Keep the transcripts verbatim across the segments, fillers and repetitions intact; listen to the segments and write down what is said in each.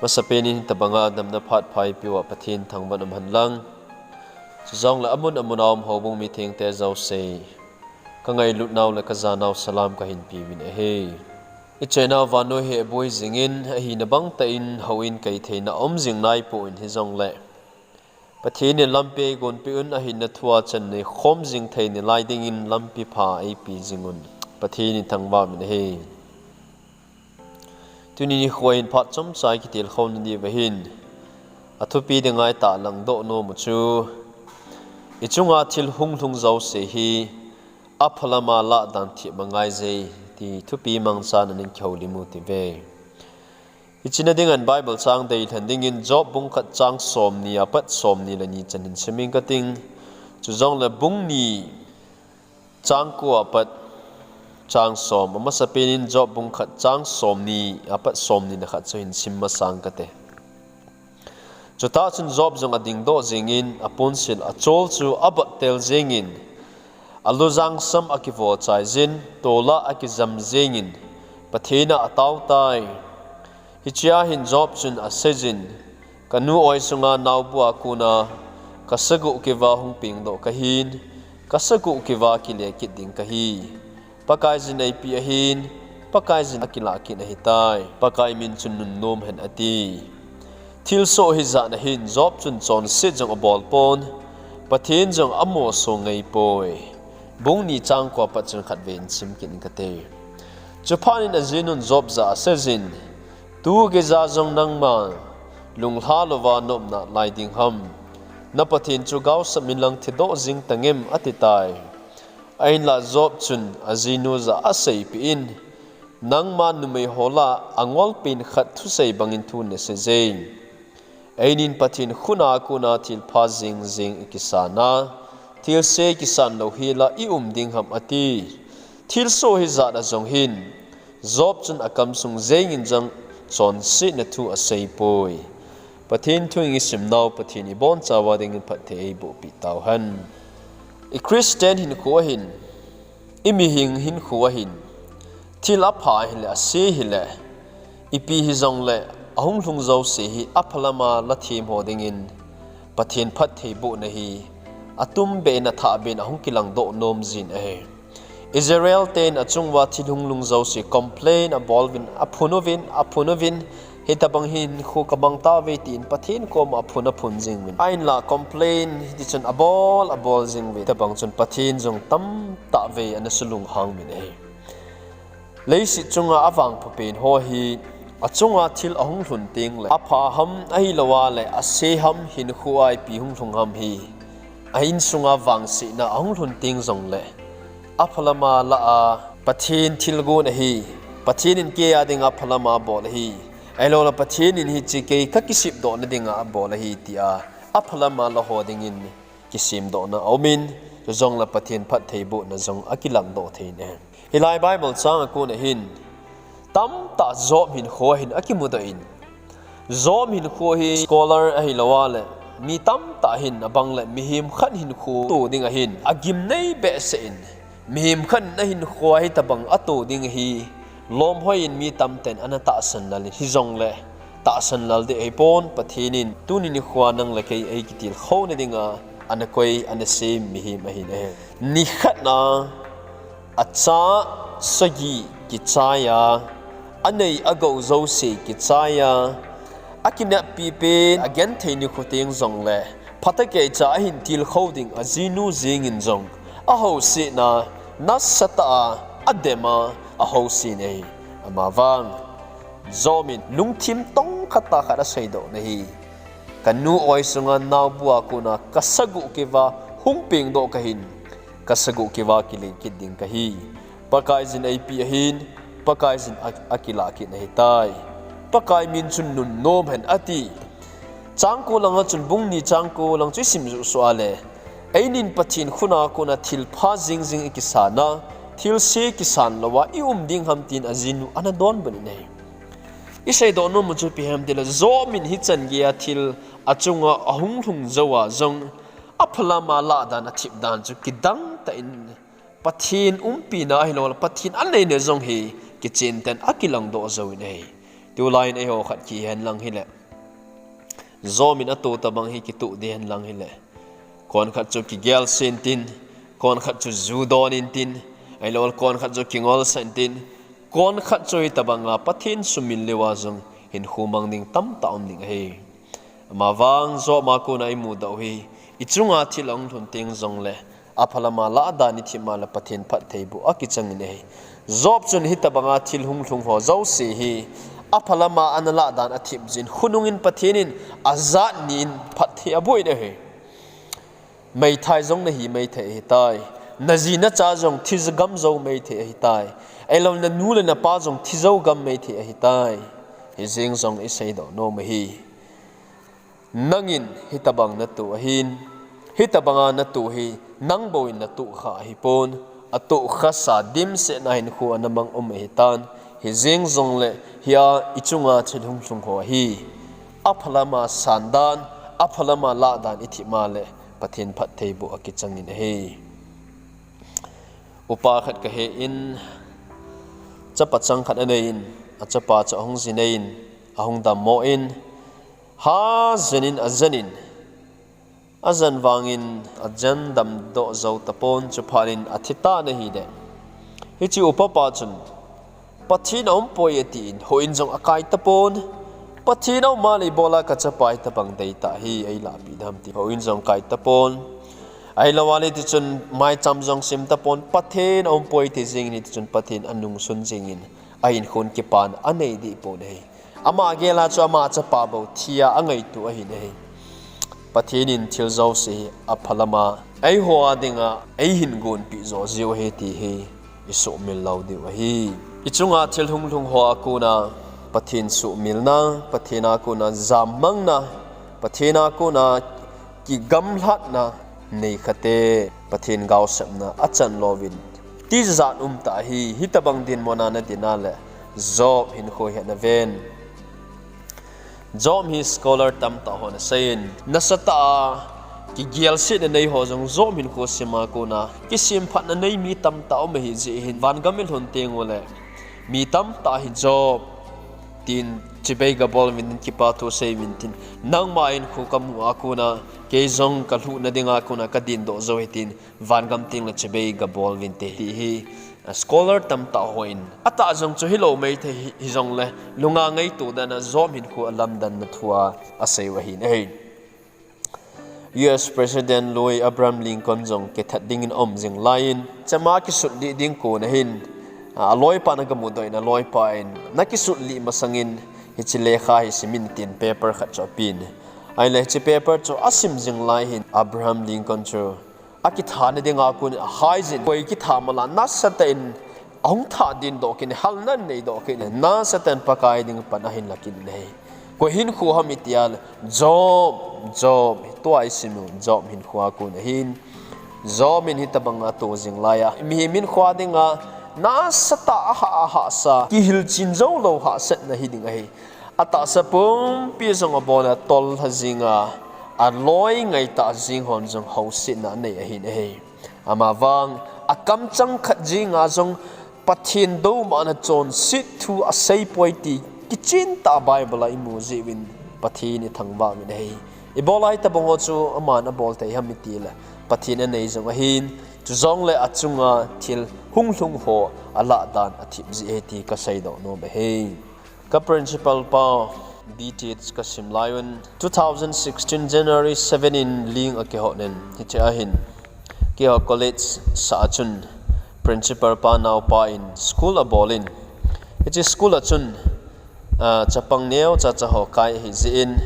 Masapen in tabanga damna phat pha eipeuva Pathen thangvah in umhen lang. Chujongle amun amun a um houbung mithengte jouse, ka ngailutnau le ka janau salam kahin peuvin ahi. Ichennau vannoi hi aboi jingin, ahina bang tah in houin kaitheina aum jing naipon hijongle, Pathen in lampi eigonpeh un, ahinna thua chan neikhom jing thei nalai dingin lampi pha eipe jingun, Pathen in thangvah in ahi. Tuni nikho hin phat chomcha ikitilkhou nadiuva hin, athupi dinga itahlang doh nom u chu, ichunga thil hunglhung jouse hi aphalama lahdan themmo ngai jeh, ti thupi mangchan ana kihoulim u hite. Hiche na dinga Bible chang deilhen dingin Job bung khat chang somni apat somni le ni chan hin sim inge kati. Chujongle bung ni chang ko apat chang som, amasapen in Job bung khat chang somni apat somni le khat chu hin sim masang kate. Chutah chun Job jong adingdoh jingin, aponsil achol chu abottel jingin, alujangsam akivoh chai jin, tola akijam jingin, Pathen a atao tai. Hichea hin Job chun aseijin, kanu oi sunga naobu a kona kasagoh keuva hung pengdoh kahin, kasagoh keuva kile kit ding kahi. Pakaiyin eipe ahin, Pakaiyin akilah kit ahitai. Pakai min chun nunnom hen ati. Thilsoh hijat a hin Job chun chonset jong abol pon, Pathen jong amoso ngai poi. Bung ni chang ko apat chun khatvei in sim kit inge kate. Chuphat in ajinun Job jah a aseijin, tu geija jong nangma lunglha louva nopna lai ding ham? Na Pathen chu gaosap inlang thidoh jing tangem ati tai. Ahinlah Job chun ajinu jah a aseipeh in, nangma numei ho lah a angolpen khat thusei bangin thu nasei jin. Einin Pathen khut a kona thilpha jing jing ikisan a, thilse kisan lou hel a i um ding ham ati. Thilsoh hijat a jong hin, Job chun akamsung jengin jong chonsetna thu asei poi. Pathen thu isim nau Pathen in ibonchauva dingin phatthei eiboh peh tauhen. I Christian hinkho a hin, i mihem hinkho a hin, thil apha hile, ase hile, ipi hijongle, ahunglhung jouse hi aphalama la them ho dingin, Pathen phattheibohna hi, atumbeh in athahbeh in ahung kilangdoh nom jin ahi. Israel ten achunguva thil hunglhung jouse complain abol uvin, aphun uvin, aphun uvin, hitobang hinkho kamang tauve tin Pathen koma aphun, aphun jing uvin. Ahinlah complain hitichun abol, abol jing uvin. Hitobang chun Pathen jong tamtah vei ana sulunghang uvin ahi. Leiset chunga avangphapen ho hi, achunga thil ahunglhun tengle, apha ham ahilouleh, ase ham hinkho a ipi hunglhung ham hi, a insunga vangsetna ahunglhun teng jongle, aphalama lah a, Pathen thilgon ahi, Pathen in kei a dinga aphalama abol ahi, ahilouleh Pathen in hiche kei kakisepdohna dinga abol ahi tia, aphalama la ho dingin kisemdohna aumin, chujongle Pathen phattheibohna jong akilangdoh thei in ahi. Hilai Bible chang a kon ahin, tamtah Job hinkho a hin akimudoh in, Job hinkho hi scholar ahilouleh, mi tamtah hin abangle mihem khat hinkho to ding ahin, agimnei behseh in, mihem khat in ahinkho a hitobang ato ding hi, lomhoi in mi tamtah in ana tahsan lal in hijongle, tahsan lal ding ahipon Pathen in tuni nikhoa nang le kei eikitilkhouna dinga, ana koi, ana sem mihem ahin ahi. Nikhat na, acha sagi kichai a, anei agou jouse kichai a, akineppi pen, agenthei nikho teng jongle, phatah keicha ahin tilkhou ding ajinu jengin jong, ahousena, nasatah a, adem a, ahousen ahi. Amavang, Job in lungthim tongkhat tah khat aseidohna hi, kanu oi sunga naobu a kona kasagoh keuva hung pengdoh kahin, kasagoh keuva kile kit ding kahi. Pakaiyin eipe ahin, Pakaiyin a, akilah kit ahitai. Pakai min chun nunnom hen ati. Chang ko langa chun bung ni chang ko lang chu isim juh suh a le, einin Pathen khut a kona thilpha jingjing ikisan a, thilse kisan louva i um ding ham tin ajinu ana donbut in ahi. Iseidoh nom u chu ipi ham itile, Job in hichan geiya thil achunga ahunglhung jouva jong, aphalama lahdan athepdan chu kidang tah in, Pathen umpina ahilouleh Pathen aneina jong hi kichen tah in akilangdoh jouvin ahi. Tulai in eiho khat kihen lang hile, Job in atoh tabang hi kitoh ding hen lang hile, kon khat chu kigel sen tin, kon khat chu ju don in tin, ahilou kon khat chu kingol sen tin, kon khat chu hitabanga Pathen sumil leuva jong hinkho mang ding tamtah um ding ahi. Amavang Job a kona imudoh u hi, ichunga thil ahung lhun teng jongle, aphalama lahdan ithip ma le Pathen phattheiboh akichangin ahi. Job chun hitabanga thil hunglhung ho jouse hi, aphalama ana lahdan athip jin, khonungin Pathen in ajat ni in phatthei aboh in ahi. Meithai jong nahi maithei ahitai. Naji nacha jong thi gam jou maithei ahitai. Ahilou nanu le napa jong thi jou gam maithei ahitai. Hijeng jong iseidoh nom ahi. Nangin hitabang natoh ahin, hitabanga natoh hi nang bou in natoh kha ahipon, atoh khasa dimset na hinkho ana mang um ahitan, hijeng jongle hia ichunga thil hunglhung ho ahi. Aphalama sandan, aphalama lahdan ithip ma le Pathen phattheiboh akichangin ahi. Upa khat kahe in, chapa chang khat anei in, achapa chu ahung jinei in, ahung dammo in, ha jenin ajenin, ajen vangin ajen damdoh jou tapon, chuphat in athi tan ahile, hiche upa pa chun, Pathen aumpoi atin, houin jong akai tapon, Pathen aum a le ibola kachapa hitabang deitah hi eilahpeh dam ti, houin jong akai tapon, ahilou le tichun maicham jong sem tapon, Pathen aumpoi ti jengin hitichun Pathen anungsun jengin, ahinkhon kipana anei dehpon ahi. Ama gel a chu ama chapa bou thia angaito ahin ahi. Pathen in thil jouse hi aphalama eiho a dinga eihin gonpeh jo jiu ahi ti hi isuhmil lou diu ahi. Ichunga thil hunglhung ho a kona Pathen suhmilna, Pathen a kona jammangna, Pathen a kona kigamlhatna nei khate, Pathen gaosapna achan louvin, tijat umtah ahi. Hitabang dinmun a nadin a le, Job hinkho hi naven. Job hi scholar tamtah hon aseiyin, nasatah a kigelsetna nei ho jong Job hinkho sima kona kisemphatna nei mi tamtah um ahi jeh hin, vangam ilhun tengule, mi tamtah hi Job tin chibai gabol uvin tin, kipathu asei uvin tin, nangma hinkho kamu a kona, kei jong kalhuhna dinga kona kadindoh jou ahi tin, vangam tengle chibai gabol uvinte ti hi, scholar tamtah hon atah jong chu hilou maithei hi, hijongle, lunga ngaito dan a Job hinkho alamdanna thua aseiu ahin ahi. U S President lui Abraham Lincoln jong kithat dingin aum jing laiyin, chama kisutlih ding kon ahin, aloipan agamudoh in, aloipan nakisutlih masangin hiche lekha hi simin tin paper khat chu apen. Ahile hiche paper chu asim jing lai hin Abraham Lincoln chu akithana dinga kon ahaijin, koi kitha mala nasatah in ahung thah dindoh kit in, halna aneidoh kit in, nasatah in Pakai ding pan ahin lakit in ahi. Koi hinkho ham itile, Job, Job, tua isimu Job hinkho a kon ahin. Job in hitabanga atoh jing laiya, mihem hinkho a dinga nasatah a ahah, ahahsa, kihilchen joulou hahsatna hiding ahi. Atahsa pumpi jong abol a tollha jinga, aloi ngaitah jing hon jong housetna anei ahin ahi. Amavang, akamchang khat jinga jong Pathen doumahna chonset thu aseipoi ti kichentah Bible a imu jeh uvin Pathen ithangvah uvin ahi. Ibola hitabang ho chu aman abol thei ham itile, Pathen anei jong ahin, chujongle achunga thil hunglhung ho alahdan athip jeh ahi ti kaseidoh nom ahi. Ka principal pa, B Th kasim laiyun, two thousand sixteen January seven in ling akihot in, hiche ahin, keiho college sah a chun principal pa naopa in school abol in, hiche school a chun, ah, chapang neocha cha ho kai ahi jeh in,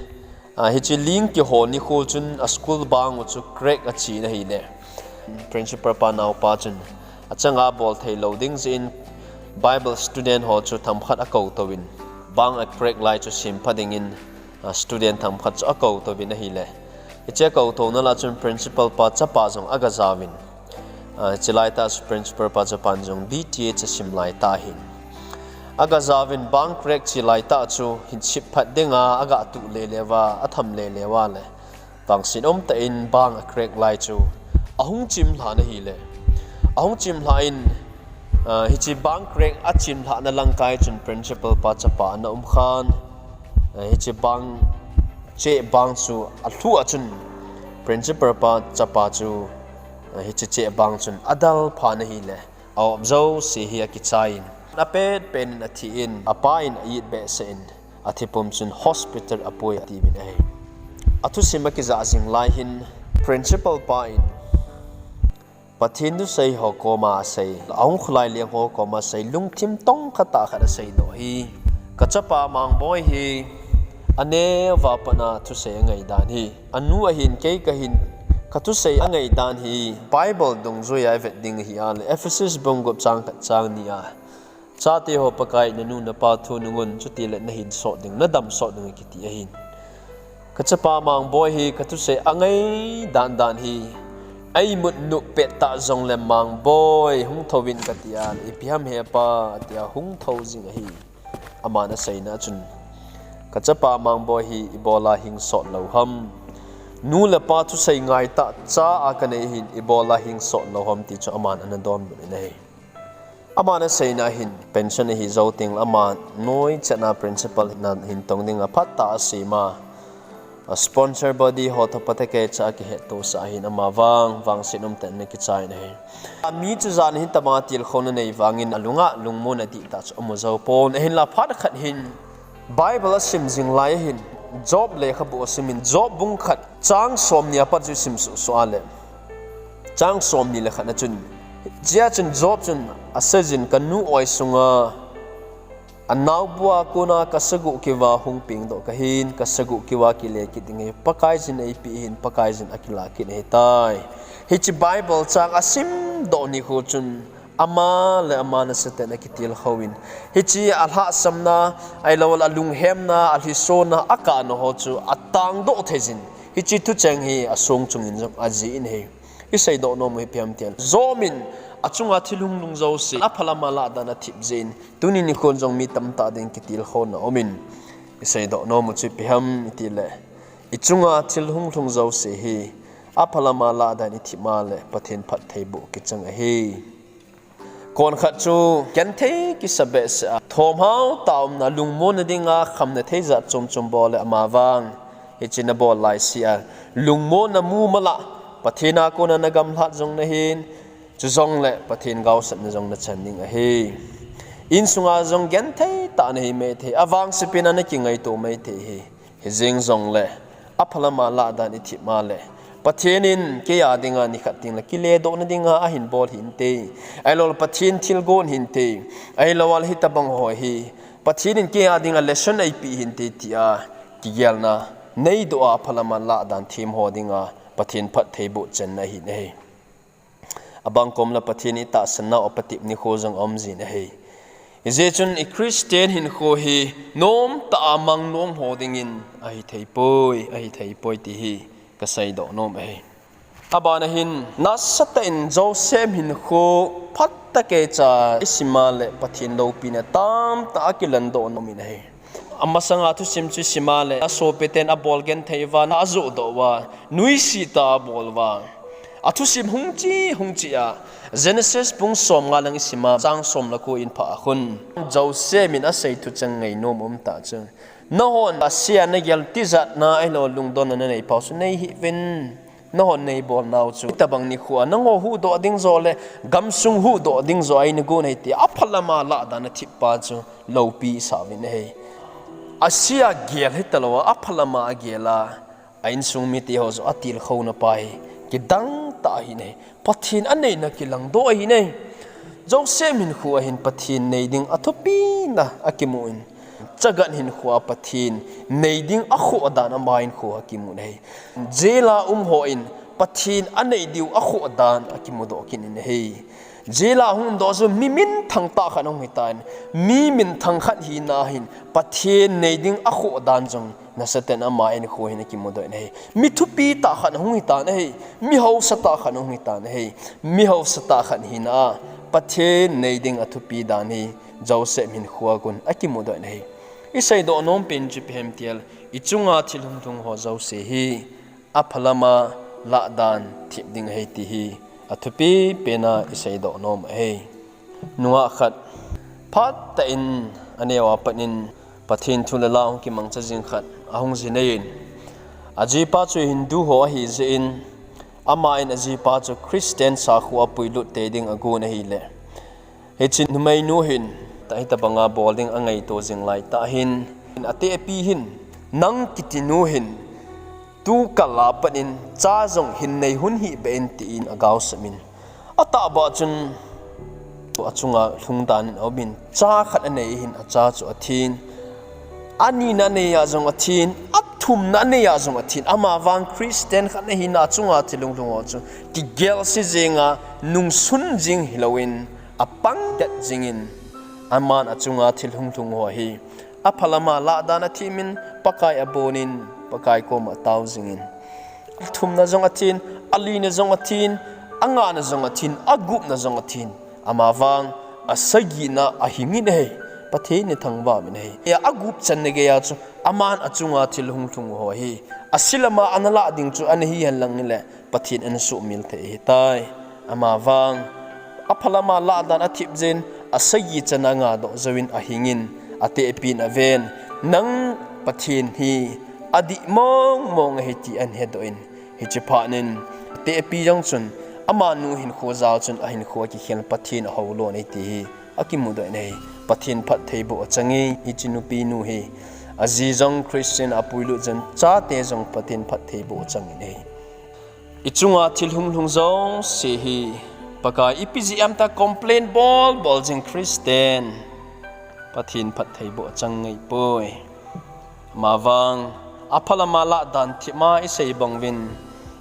ah, hiche ling kihot nikho chun a school bang u chu crack ache in ahile, principal pa naopa chun achanga abol theilou ding jeh in Bible student ho chu themkhat akou touvin, bang a crack lai chu sempha dingin, ah, student themkhat chu akou touvin ahile, hiche akou touna lah chun principal pa chapa jong agajaovin, ah, hiche laitah chu principal pa chapan jong B Th asim laitah ahin, agajaovin bang crack che laitah chu hin semphat dinga agatuh lele uva, atham lele uva le, vangset umtah in bang a crack lai chu ahung chimlhan ahile, ahung chimlhan, Ah, hiche bang crack a chim lhahna lang kai chun principal pa chapa ana um khan. Ah, hiche bang, cheh bang chu a lhu a chun principal pa chapa chu, ah, hiche cheh bang chun a dal phan ahile a op jouse hi a kichai in, a pet pen in a thi in, a pa in a it behseh in, a thipum chun hospital a pui a ti min ahi. A thusim a kijah jing lai hin principal pa in Pathen thusei ho koma a sei, a hung khulai leng ho koma a sei, lungthim tong khat a khat a sei doh hi. Ka chapa Mangboi hi a neo va pat a thusei a ngai dan hi. A nu ahin kei ka hin ka thusei a ngai dan hi Bible dungjui a i vet ding hi a le Ephesus bung gup chang khat chang ni a, chate ho Pakai na nu na pa thu nungun chuti le na hin sot ding, na dam sot ding kiti ahin. Ka chapa Mangboi hi ka thusei a ngai dan dan hi a imut nuh pet ta jong le Mangboi hung tho in ka ti a, ipi ham he pa ti a hung tho jing ahi. Aman a seina chun ka chapa Mangboi hi ibola hing sot lo ham. Nu le pa thusei ngai ta cha a ka nei hin ibola hing sot lo ham ti chu aman ana dom in ahi. Aman a seina hin pension ahi jou teng le ama noi chet a principal na hin tong ding a phat ta a sima. A sponsor body ho tho pate kei cha a kihet to sa hin ama vang, vangset um ten na kichai na hi. A mi chu jan hin tama tilkhou na nei vangin a lunga lungmon a dih ta chu amu jou pon. Ahin la phat khat hin Bible a sim jing lai hin Job lekhabu a sim in Job bung khat chang som ni a pat chu sim suh suh a le. Chang som ni le khat na chun. Chia chun Job chun a sejin ka nu oi sunga a naubua kona ka sagu kiva hung ping doh ka hin, ka sagu kiva kile kit ding hi Pakai jin ei pi hin, Pakai jin a kila kit hi tai. Hiche Bible chang a sim doh ni khu chun ama le ama na seten a kitilkhou in. Hiche a lhahsamna, ahilou le a lunghemna, a lhisona, a kahna ho chu a tang doh thei jin. Hiche thucheng hi a song chungin jong a ji in hi. I seidoh nom u hi ipi ham tile, Job in a chunga thil hung lhung jouse a phalama lah dan a thip jeh in, tuni nikhon jong mi tamtah ding kitilkhouna um in, i seidoh nom u chu ipi ham i tile, i chunga thil hung lhung jouse hi a phalama lah dan i thip ma le Pathen phattheiboh kichang ahi. Kon khat chu genthei kisa behseh a, thomhao tah a umna, lungmonna dinga khamna thei jat chom chom bol le ama vang. Hiche na bol lai seh a, lungmonna mu ma la, Pathen a kona na gamlhat jong na hin, chujongle Pathen gaosatna jong na chan ding ahi. Insunga jong genthei tah na hi maithei, avangsepa na kingaito maithei hi. Hijeng jongle, a phalama lah dan i thip ma le, Pathen in kei a dinga nikhat teng le kiledohna dinga ahin bol hinte. Ahilou le Pathen thilgon hinte. Ahilou le hitabang ho hi Pathen in kei a dinga lesson eipeh hinte tia kigelna neidoh a, a phalama lah dan them ho dinga Pathen phattheiboh chenna ahi nahi. Abang kom le Pathen i tahsan nau a patep nikho jong aum jin ahi. Hijeh chun i Christian hinkho hi nomtah a mang nom ho dingin ahi thei poi, ahi thei poi ti hi ka seidoh nom ahi. Abana hin, nasatah in Joseph hinkho phatah a kicha i sim a le Pathen loupina tamtah a kilandoh nom in ahi. Amasanga thusim chu i sim a le, a sopiten a bol genthei uva, a johdoh uva, nuisat tah a bol uva. A thusim hung che, hung che a. Genesis bung som nga lang i sim a, chang som le ko in pha a khun. Joseph in a sei thucheng ngainom um tah chu. Nahon a sia na gel tijatna ahilou lungdonna na nei pau chu nei hih uvin. Nahon nei bol nau chu. Tabang nikho a nangho huhdoh ding joh le, gamsung huhdoh ding joh a nei gon ahi ti a phalama lah dan a thip pa chu. Loupi sa uvin ahi. A sia gel hitalou a, a phalama a gel a, a insung mite ho jong a tilkhouna pa hi kidang tah ahi nahi. Pathen a neina kilangdoh ahi nahi. Joseph hinkho a hin Pathen nei ding a thupina a kimu in, chagan hinkho a Pathen nei ding a khoh dan ama hinkho a kimu nahi. Jail a um ho in Pathen a nei diu a khoh dan a kimudoh kit in ahi. Jail a hung doh chu mi minthang tah khat hung hitan, mi minthang khat hina hin Pathen nei ding a khoh dan jong nasatah in ama hinkho hin a kimudoh in ahi. Mi thupi tah khat hung hitan ahi. Mi haosa tah khat hung hitan ahi. Mi haosa tah khat hina a Pathen nei ding a thupi dan hi Joseph hinkho a kon a kimudoh in ahi. I seidoh nom pen chu ipi ham tile, i chunga thil hung lhung ho jouse hi a phalama lah dan thip ding ahi ti hi a thupi pena i seidoh nom ahi. Nungah khat phat tah in aneo a pat in Pathen thu le la hung kimangcha jing khat ahung jinei in, ajipa chu Hindu ho ahi jeh in, ama in ajipa chu Christian sakhu a puilut tei ding agon ahile, hiche numeinu hin tah hitabanga bol ding angaito jing lai tah hin, atehpi hin, nang kiti nu hin, tu kal a pat in cha jong hin nei hih beh in tin agaosap in, atahbeh chun achunga lhung dan in aum in, cha khat anei hin acha chu athin, anina anei a jong athin, athumna anei a jong athin, ama vang Christian khat ahina achunga thil hunglhung ho chu kigel se jing a, nungsun jing hilou in, apang det jing in, aman achunga thil hunglhung ho hi aphalam a lah dan athem in, Pakai abon in, Pakai koma atao jing in, athumna jong athin, alina jong athin, angana jong athin, agupna jong athin, ama vang asagina ahing in ahi, Pathen in athangvah in ahi. Agup channa geiya chu aman achunga thil hunglhung ho hi ase lam a ana lah ding chu ana hi hen lang le, Pathen in ana sumil thei ahitai. Ama vang aphalam a lah dan athip jin, asagi chan a angadoh jou in ahing in, atehpi in aven, nang Pathen hi adih mong mong ahi ti ana hedoh in, hiche phat in atehpi jong chun amanu hinkho jal chun ahinkho akikhel, Pathen ahou lon ahi ti hi akimudoh in ahi. Pathen phattheiboh achang e, hiche nupi nu hi. Aji jong Christian a apuilut jeh in, chate jong Pathen phattheiboh achang in ahi. Ichunga thil hunglhung jouse hi, Pakai ipi jeh ham tia complain bol bol jing Christian, Pathen phattheiboh achang ngai poi. Ama vang aphalam a lah dan thip ma isei bang uvin,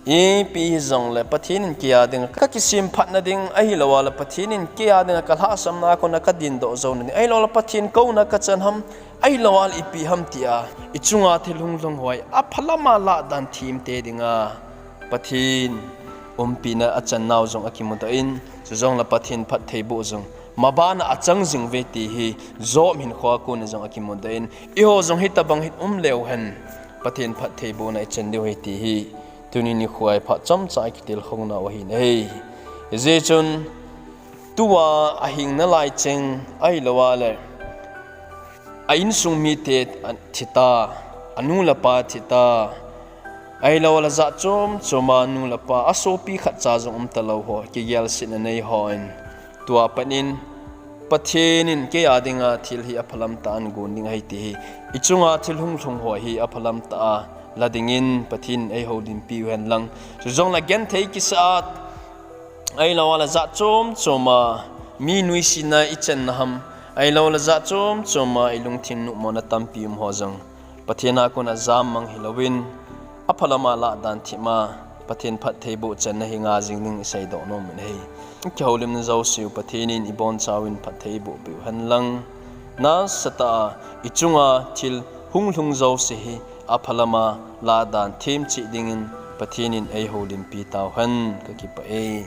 ipi hijongle Pathen in kei a dinga kakisemphatna ding, ahilou le Pathen in kei a dinga kalhahsamna a kona kadindoh jouna ding, ahilou le Pathen kouna kachan ham, ahilou le ipi ham tia ichunga thil hunglhung ho hi aphalam a lah dan thim te dinga Pathen umpina achan nau jong akimudoh in, chujongle Pathen phattheiboh jong mabana achang jing uve ti hi Job hinkho a kona jong akimudoh in, eiho jong hitabang hi um leu hen, Pathen phattheibohna ichan diu ahi ti hi tuni nikho a phat chomcha ikitilkhou nau ahi nai. Hijeh chun tua ahing nalai cheng, ahilou le a insung mite athi ta, anu le apa athi ta, ahilou le jat chom chom a nu le pa, asopi khatcha jong um talou ho, kigel setna nei hon, tua pat in Pathen in kei a dinga thil hi aphalam tah a agon ding ahi ti hi, ichunga thil hunglhung ho hi aphalam tah a la dingin Pathen in eihoulimpi u hen lang. Chujongle genthei kisa a, ahilou le jat chom chom a mi nuisatna ichan na ham, ahilou le jat chom chom a ilungthim nuhmona tampi um ho jong, Pathen a kona jammang hilouvin, aphalam a lah dan thip ma, Pathen phattheiboh channa hi nga jing ding iseidoh nom in ahi. Kihoulimna jouse u Pathen in ibonchauvin phattheiboh peh u hen lang. Nasatah a ichunga thil hunglhung jouse hi aphalam a lah dan thim cheh dingin Pathen in eihoulimpi tauhen, kakipah e.